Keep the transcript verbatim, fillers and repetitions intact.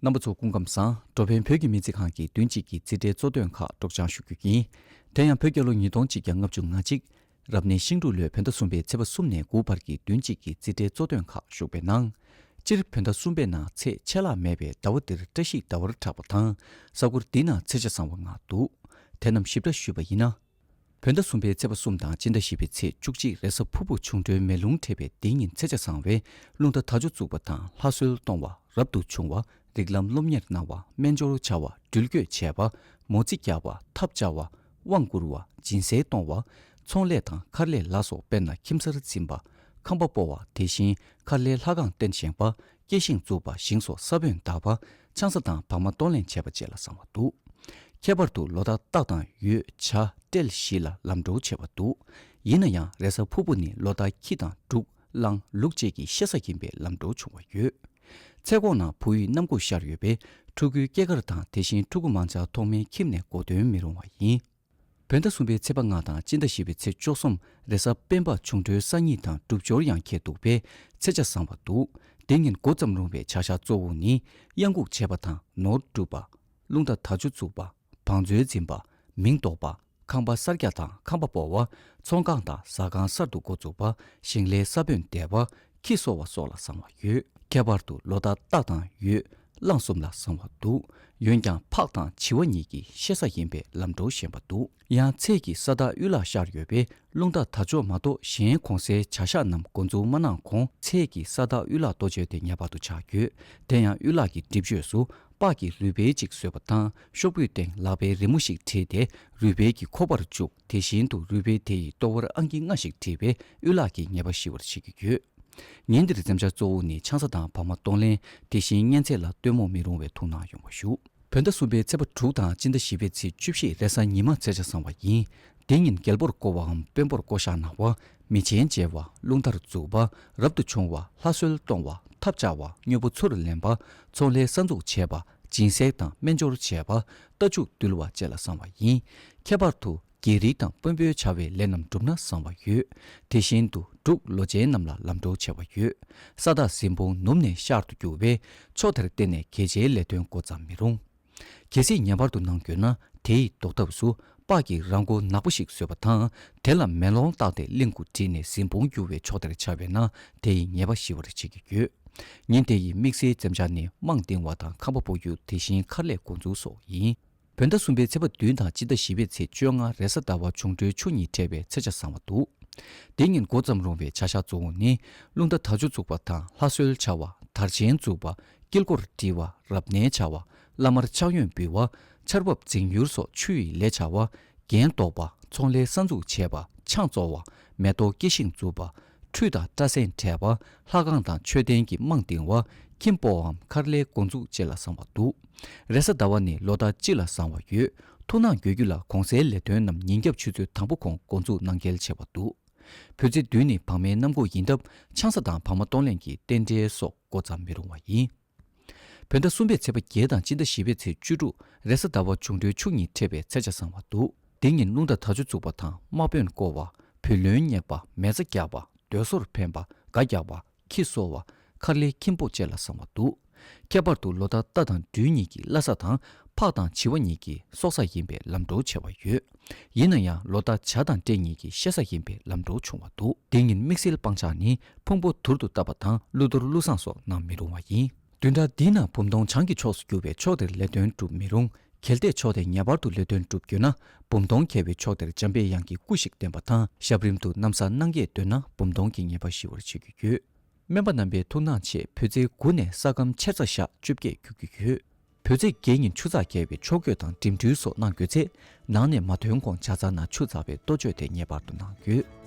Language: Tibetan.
རྣམ་པ་ཚོ་སྐུ་ཁམས་བཟང་། འགྲོ་ཕན་བོད་ཀྱི་མི་ཚེ་ཁང་གི་བདུན་གཅིག་གི་རྩིས་ཁྲའི་གཙོ་དོན་ཁག་སྒྲོག་སྦྱང་ཞུ་རྒྱུ་ཡིན། དེ་ཡང་བོད་རྒྱལ་ལོ་ཉིས་སྟོང་གཅིག་བརྒྱ་ལྔ་བཅུ་ང་གཅིག་རབ་གནས་ཤིང་འབྲུག་ལོའི་བོད་ཟླ་གསུམ་པའི་ཚེས་པ་གསུམ་ནས་དགུ་བར་གྱི་བདུན་གཅིག་གི་རྩིས་ཁྲའི་གཙོ་དོན་ཁག་ཞུགས་པའི་ནང་། སྤྱིར་བོད་ཟླ་གསུམ་པའི་ནང་ཚེས་ཆད་ལྷག་མེད་པའི་ཟླ་བ་འདིར་བཀྲ་ཤིས་ཟླ་བར་གྲགས་པ་དང་། ས་གུར་འདི་ན་ཚེས་ཆ་བཟང་བ་ལྔ་འདུག་དེ་རྣམས་ཞིབ་ཕྲ་ཞུས་པ་ཡིན་ན། བོད་ཟླ་གསུམ་པའི་ཚེས་པ་གསུམ་དང་སྤྱི་ཟླ་བཞི་པའི་ཚེས་བཅུ་གཅིག་རེས་གཟའ་ཕུར་བུ་འབྱུང་འཕྲོད་མེ་རླུང་འཕྲད་པའི་འདི་ཉིན་ཚེས་ཆ་བཟང་བས་རླུང་རྟ་དར་ལྕོག་འཛུགས་པ་དང་ལྷ་གསོལ་གཏོང་བ། རབ་ཏུ་བྱུང་བ། རིགས་ལམ་སློབ་གཉེར་གནང་བ། སྨན་སྦྱོར་བྱ་བ། འགྲུལ་སྐྱོད་བྱས་པ། མོ་རྩིས་བརྒྱབ་པ། ཐབ་བཅའ་བ། དབང་བསྐུར་བ། སྦྱིན་སྲེག་གཏོང་བ། ཚོང་ལས་དང་མཁར་ལས་ལ་སོགས་དཔེར་ན་ཁྱིམ་གསར་འཛིན་པ། ཁང་པ་སྤོ་བ། དེ་བཞིན་མཁར་ལས་ལྷ་ཁང་རྟེན་བཞེངས་པ། སྐྱེ་ཤིང་འཛུགས་པ། ཞིང་སོགས་ས་བོན་བཏབ་པ། ཆང་ས་དང་བག་མ་གཏོང་ལེན་བྱས་པ་བཅས་ལ་བཟང་བ་འདུག་ཁྱད་པར་དུ་ལོ་རྟགས་སྟག་དང་ཡོས། བྱ། སྤྲེལ་བཞི་ལ་ལམ་འགྲོ་ཆེ་བ་འདུག་ཡིན་ན་ཡང་རེས་གཟའ་ཕུར་བུ་ནི་ལོ་རྟགས་ཁྱི་དང་འབྲུག་གླང་ལུག་བཅས་ཀྱི་གཤེད་གཟའ་ཡིན་པས་ལམ་འགྲོ་ཆུང་བ་ཡོད། ཚེས་གོང་ན་བོད་ཡུལ་གནམ་སྒོ་ཤར་ཡོད་པས་ཕྲུ་གུའི་སྐྱེས་སྐར་དང་དེ་བཞིན་ཕྲུ་གུ་མ་འཇགས་ཐོག་མའི་ཁྱིམ་ནས་གོ་སྟོན་མི་རུང་བ་ཡིན། བོད་ཟླ་གསུམ་པའི་ཚེས་པ་ལྔ་དང་སྤྱི་ཟླ་བཞི་པའི་ཚེས་བཅུ་གསུམ་རེས་གཟའ་སྤེན་པ་འབྱུང་འཕྲོད་ས་ཉིན་དང་སྒྲུབ་སྦྱོར་ཡང་ཁེལ་འདུག་པས་ཚེས་ཆ་བཟང་བ་འདུག་དེ་ཉིན་འགོ་བརྩམས་རུང་བའི་བྱ་གཞག་གཙོ་བོ་ནི་གཡང་འགུགས་བྱེད་པ་དང་ནོར་སྒྲུབ་པ། རླུང་རྟ་དར་ལྕོག་འཛུགས་པ། བང་མཛོད་འཛིན་པ། མིང་འདོགས་པ། ཁང་པ་གསར་རྒྱག་དང་ཁང་པ་སྤོ་བ། ཚོང་ཁང་དང་ཟ་ཁང་གསར་དུ་འགོ་འཛུགས་པ། ཞིང་ལས་ས་བོན་འདེབས་པ། ཁྱི་གསོ་བ་སོགས་ལ་བཟང་བ་ཡོད། ཁྱད་པར་དུ་ལོ་རྟགས་སྟག་དང་ཡོས། གླང་གསུམ་ལ་བཟང་བ་འདུག་འོན་ཀྱང་ཕག་དང་བྱི་བ་གཉིས་ཀྱི་གཤེད་གཟའ་ཡིན་པས་ལམ་འགྲོ་ཞན་པ་འདུག་ཡང་ཚེས་ཀྱི་ས་བདག་དབུལ་ལག་ཤར་ཡོད་པས་རླུང་རྟ་དར་ལྕོག་མ་གཏོགས་གཞན་གོང་གསལ་བྱ་གཞག་རྣམས་འགོ་འཛུགས་མ་གནང་གོང་ཚེས་ཀྱི་ས་བདག་དབུལ་ལག་གཏོ་བཅོལ་དེ་ངེས་པར་དུ་ཆགས་ཡོད། དེ་ཡང་དབུལ་ལག་གི་སྒྲིབ་གཅོད་སུ། པགས་ཀྱི་རུས་སྦལ་གཅིག་བཟོས་པ་དང་ཤོག་བུའི་སྟེང་ལག་པའི་རི་མོ་ཞིག་བྲིས་ཏེ་རུས་སྦལ་གྱི་ཁོག་པར་བཅུག་དེ་བཞིན་དུ་རུས་སྦལ་དེ་ཡི་ལྟོ་བར་ཨང་ཀི་ལྔ་ཞིག་བྲིས་པས་དབུལ་ལག་གིས་ཉེས་པ་ཞི་བར་བྱེད་ཀྱི་ཡོད། ཉིན་འདིར་འཛེམ་བྱ་གཙོ་བོ་ནི་ཆང་ས་དང་བག་མ་གཏོང་ལེན། དེ་བཞིན་གཉན་ཚད་ལ་སྟོན་མོ་མི་རུང་བའི་ཐུགས་སྣང་ཡོང་བ་ཞུ། བོད་ཟླ་གསུམ་པའི་ཚེས་པ་དྲུག་དང་སྤྱི་ཟླ་བཞི་པའི་ཚེས་བཅུ་བཞི་རེས་གཟའ་ཉི་མ་ཚེས་ཆ་བཟང་བ་ཡིན། དེ་ཉིན་རྒྱལ་པོར་བསྐོ་བའམ་དཔོན་པོར་བསྐོ་བཞག་གནང་བ། མི་ཆེན་མཇལ་བ། རླུང་རྟར་འཛུགས་པ། རབ་ཏུ་བྱུང་བ། ལྷ་གསོལ་གཏོང་བ། ཐབ་བཅའ་བ། དངོས་པོ་ཚུར་ལེན་པ། ཚོང་ལས་གསར་འཛུགས་བྱས་པ། སྦྱིན་སྲེག་དང་སྨན་སྦྱོར་བྱས་པ། རྟ་ཕྱུགས་འདུལ་བ་བཅས་ལ་བཟང་བ་ཡིན། ཁྱད་པར་དུ་རྒྱལ་རིགས་དང་དཔོན་པོའི་བྱ་བའི་ལས་རྣམས་བསྒྲུབས་ན་བཟང་བ་ཡོད། དེ་བཞིན་དུ་འབྲུག་ལོ་ཆེན་རྣམས་ལ་ལམ་འགྲོ་ཆེ་བ་ཡོད། ས་བདག་གཟིམ་དཔོན་ནུབ་ནས་ཤར་དུ་རྒྱུ་བས་ཕྱོགས་དེར་བརྟེན་ནས་གལ་ཆེའི་ལས་དོན་འགོ་བརྩམ་མི་རུང་། གལ་སྲིད་ངེས་པར་དུ་གནང་དགོས་ན་དེ་ཡི་ཟློག་ཐབས་སུ་པགས་ཀྱི་ར་མགོ་ནག་པོ་ཞིག་བཟོས་པ་དང་དེ་ལ་མེ་ལོང་བཏགས་ཏེ་གླིང་དགུ་བྲིས་ནས་གཟིམ་དཔོན་རྒྱུ་བའི་ཕྱོགས་དེར་བྱ་བས་ན་དེ་ཡི་ཉེས་པ་ཞི་བར་བྱེད་ཀྱི་ཡོད། ཉིན་དེ་ཡི་དམིགས་བསལ་འཛེམ་བྱ་ནི་རྨང་བཏིང་བ་དང་ཁང་པ་སྤོ་རྒྱུ་དེ་བཞིན་མཁར་ལས་འགོ་འཛུགས་སོགས་ཡིན། བོད་ཟླ་གསུམ་པའི་ཚེས་པ་བདུན་དང་སྤྱི་ཟླ་བཞི་པའི་ཚེས་བཅོ་ལྔ་རེས་གཟའ་ཟླ་བ་འབྱུང་འཕྲོད་ཆུ་གཉིས་འཕྲད་པའི་ཚེས་ཆ་བཟང་བ་འདུག་དེ་ཉིན་འགོ་བརྩམས་རུང་བའི་བྱ་གཞག་གཙོ་བོ་ནི་རླུང་རྟ་དར་ལྕོག་འཛུགས་པ་དང་ལྷ་གསོལ་བྱ་བ། དར་ཆེན་འཛུགས་པ། དཀྱིལ་འཁོར་བྲི་བ། རབ་གནས་བྱ་བ། བླ་མར་ཕྱག་གཡོན་འབུལ་བ། ཆར་འབབ་འཛིང་ཡུར་སོགས་ཆུ་ཡི་ལས་བྱ་བ། རྒྱན་འདོགས་པ། ཚོང་ལས་གསར་འཛུགས་བྱས་པ། ཆང་བཙོ་བ། མེ་ཏོག་སྐྱེ་ཤིང་འཛུགས་པ། ཁྲུས་དང་སྐྲ་སེན་བྲེག་པ། ལྷ་ཁང་དང་མཆོད་རྟེན་གྱི་རྨང་བཏིང་བ། ཁྱིམ་སྤོ་བའམ་མཁར་ལས་འགོ་འཛུགས་བཅས་ལ་བཟང་བ་འདུག་རེས་གཟའ་ཟླ་བ་ནི་ལོ་ཟླ་སྤྱི་ལ་བཟང་བ་ཡོད། ཐུགས་སྣང་དགོས་རྒྱུ་ལ་གོང་གསལ་ལས་དོན་རྣམས་ཉིན་རྒྱབ་ཆུ་ཚོད་དང་པོ་གོང་འགོ་འཛུགས་གནང་གལ་ཆེ་བ་འདུག་བོད་ཚེས་བདུན་ནི་བག་མའི་གནམ་སྒོ་ཡིན་སྟབས་ཆང་ས་དང་བག་མ་གཏོང་ལེན་གྱི་རྟེན་འབྲེལ་སོགས་འགོ་བརྩམས་མི་རུང་བ་ཡིན། བོད་ཟླ་གསུམ་པའི་ཚེས་པ་བརྒྱད་དང་སྤྱི་ཟླ་བཞི་པའི་ཚེས་བཅུ་དྲུག་རེས་གཟའ་ཟླ་བ་འབྱུང་འཕྲོད་ཆུ་གཉིས་འཕྲད་པའི་ཚེས་ཆ་བཟང་བ་འདུག་དེ་ཉིན་རླུང་རྟ་དར་ལྕོག་འཛུགས་པ་དང་དམག་དཔོན་བསྐོ་བ། བུ་ལོན་བསྙེགས་པ། མེ་བཙའ་རྒྱག་པ། སྡོད་སོར་འཕེན་པ། སྒ་རྒྱག་པ། ཁྱི་གསོ་བ། མཁར་ལས་ཁྱིམ་སྤོ་བཅས་ལ་བཟང་བ་འདུག་ཁྱད་པར་དུ་ལོ་ཟླ་རྟ་དང་སྦྲུལ་གཉིས་ཀྱི་བླ་གཟའ་དང་ཕག་དང་བྱི་བ་གཉིས་ཀྱི་སྲོག་གཟའ་ཡིན་པས་ལམ་འགྲོ་ཆེ་བ་ཡོད། ཡིན་ན་ཡང་ལོ་ཟླ་བྱ་དང་སྤྲེལ་གཉིས་ཀྱི་གཤེད་གཟའ་ཡིན་པས་ལམ་འགྲོ་ཆུང་བ་འདུག་དེ་ཉིན་དམིགས་བསལ་སྤང་བྱ་ནི་ཕུང་པོ་དུར་དུ་བཏབ་པ་དང་ཀླུ་གཏོར་ཀླུ་བསང་སོགས་གནང་མི་རུང་བ་ཡིན། བདུན་ཕྲག་འདིའི་ནང་བུམ་སྟོང་བྱང་གི་ཕྱོགས་སུ་རྒྱུ་བའི་ཕྱོགས་དེར་ལས་དོན་སྒྲུབ་མི་རུང་། གལ་ཏེ་ཕྱོགས་དེ་ངེས་པར་དུ་ལས་དོན་སྒྲུབ་དགོས་ན་བུམ་སྟོང་འཁེལ་བའི་ཕྱོགས་དེར་འཇམ་པའི་དབྱངས་ཀྱི་སྐུ་ཞིག་བསྟན་པ་དང་ཞབས་རིམ་དུ་ན་བཟའ་གནང་གས་འདོད་ན་བུམ་སྟོང་གི་ཉེས་པ་ཞི་བར་བྱེད་ཀྱི་ཡོད། སྨན་པ་རྣམ་པའི་ཐུགས་སྣང་ཆེད་བོད་ཚེས་དགུ་ནས་ས་ཁམས་ཆེར་ཚ་ཞག་བཅོ་བརྒྱད་རྒྱུག་གི་ཡོད། བོད་ཚེས་བརྒྱད་ཉིན་ཆུ་ཚགས་བརྒྱབ་པའི་ཕྱོགས་བསྐྱོད་དང་འགྲིམ་འགྲུལ་སོགས་གནང་དགོས་ཚེ་ནང་ནས་མ་ཐོན་གོང་ཇ་ཚ་ན་ཆུ་ཚ་བའི་ལྟོ་བཅོས་དེ་ངེས་པར་དུ་གནང་དགོས།